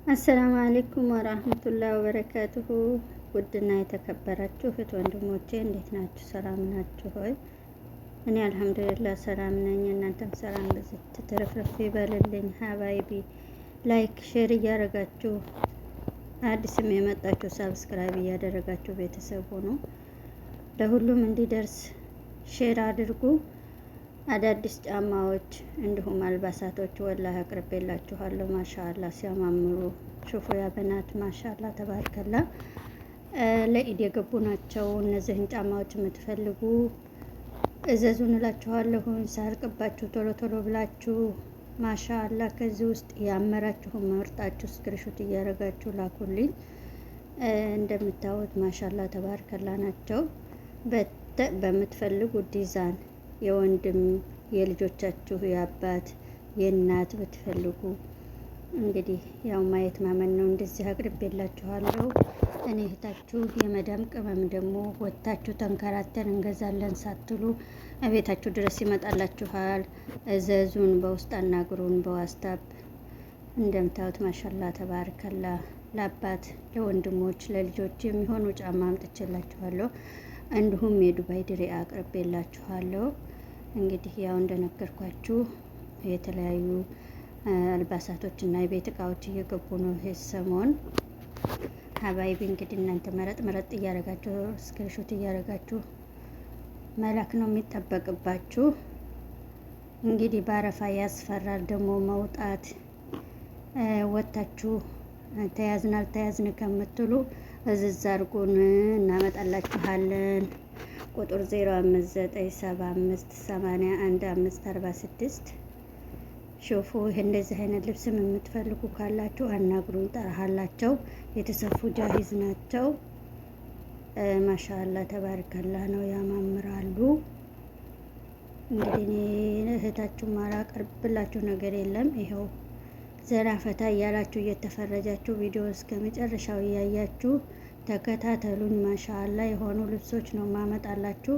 السلام عليكم ورحمة الله وبركاته። ውድና የተከበራችሁ እህት ወንድሞቼ እንዴት ናችሁ? ሰላም ናችሁ ሆይ? እኔ الحمد لله ሰላም ነኝ። እናንተም ሰላም ብዝት ትርፍርፍ ይበልልኝ። حبايبي like share እያደረጋችሁ አዲስም የመጣችሁ subscribe እያደረጋችሁ ቤተሰብ ሆኑ ለሁሉም እንዲደርስ share አድርጉ። አዳዲስ ጫማዎች እንዲሁም አልባሳቶች والله አቅርቤላችኋለሁ። ما شاء الله ሲያማምሩ شوفوا يا بنات ما شاء الله تبارك الله። ለኢድ የገቡ ናቸው። እነዚህን ጫማዎች የምትፈልጉ እዘዙን እላችኋለሁኝ። ሳያልቅባችሁ ቶሎ ቶሎ ብላችሁ ما شاء الله ከዚህ ውስጥ ያመራችሁን መርጣችሁ screenshot እያደረጋችሁ ላኩልኝ። እንደምታዩት ما شاء الله تبارك الله ናቸው። በምትፈልጉ ዲዛይን የወንድም የልጆቻችሁ የአባት የእናት ብትፈልጉ እንግዲህ ያው ማየት ማመን ነው። እንደዚህ አቅርቤላችኋለሁ። እኔ እህታችሁ የመዳም ቅመም ደግሞ ወጥታችሁ ተንከራተን እንገዛለን ሳትሉ እቤታችሁ ድረስ ይመጣላችኋል። እዘዙን፣ በውስጥ አናግሩን፣ በ WhatsApp። እንደምታዩት ما شاء الله تبارك الله ለአባት ለወንድሞች ለልጆች የሚሆኑ ጫማ አምጥቼላችኋለሁ። እንዲሁም የዱባይ ድሬ አቅርቤላችኋለሁ። እንግዲህ ያው እንደነገርኳችሁ የተለያዩ አልባሳቶች እና የቤት እቃዎች እየገቡ ነው ይሄ ሰሞን። حبايبي እንግዲህ እናንተ መረጥ መረጥ እያደረጋችሁ screenshot እያደረጋችሁ መላክ ነው የሚጠበቅባችሁ። እንግዲህ ባረፋ ያስፈራል ደግሞ መውጣት። ወጥታችሁ ተያዝን አልተያዝን ከምትሉ እዝዝ አድርጉን እናመጣላችኋለን። ቁጥር 0597581546። شوفوا ይህ እንደዚህ አይነት ልብስም የምትፈልጉ ካላችሁ አናግሩን። ጠርሃላቸው የተሰፉ جاهز ናቸው። ما شاء الله تبارك الله ነው፣ ያማምራሉ። እንግዲህ እኔ እህታችሁ ማላቀርብላችሁ ነገር የለም። ይኸው ዘና ፈታ እያላችሁ እየተፈረጃችሁ ቪዲዮ እስከ መጨረሻው እያያችሁ ተከታተሉኝ። ما شاء الله የሆኑ ልብሶች ነው ማመጣላችሁ።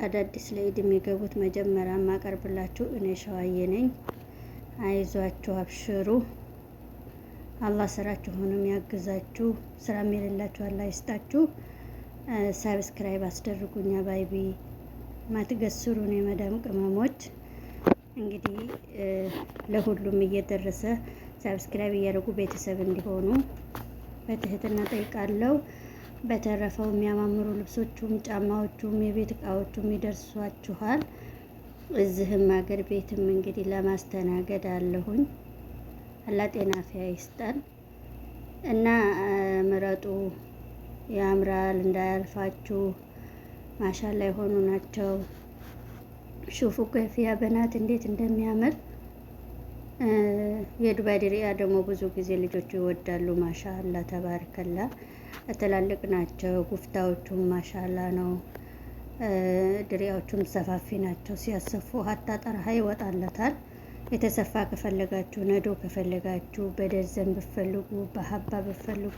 አዳዲስ ለኢድ የሚገቡት መጀመሪያ ማቀርብላችሁ እኔ ሸዋዬ ነኝ። አይዟችሁ፣ አብሽሩ። አላህ ስራችሁንም ያግዛችሁ። ስራ የሌላችሁ አላህ ይስጣችሁ። Subscribe አስደርጉኛ حبايبي ማትገስሩን የመዳም ቅመሞች እንግዲህ ለሁሉም እየደረሰ subscribe እያደረጉ ቤተሰብ እንዲሆኑ በትህትና ጠይቃለሁ። በተረፈው የሚያማምሩ ልብሶቹም ጫማዎቹም የቤት እቃዎቹም ይደርሷችኋል። እዚህም ሀገር ቤትም እንግዲህ ለማስተናገድ አለሁኝ። አላህ ጤና አፍያ ይስጠን እና ምረጡ። ያምራል፣ እንዳያልፋችሁ። ما شاء الله የሆኑ ናቸው። شوفوا كيف يا بنات እንዴት እንደሚያምር። የዱባይ ድሪያ ደግሞ ብዙ ጊዜ ልጆቹ ይወዳሉ። ما شاء الله تبارك الله ትላልቅ ናቸው። ጉፍታዎቹም ما شاء الله ነው። ድሪያዎቹም ሰፋፊ ናቸው። ሲያሰፉ حتى طرحة ይወጣለታል። የተሰፋ ከፈለጋችሁ፣ ነዶ ከፈለጋችሁ፣ በደርዘን ብትፈልጉ፣ በሀባ ብትፈልጉ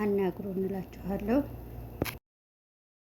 አናግሩ እንላችኋለሁ።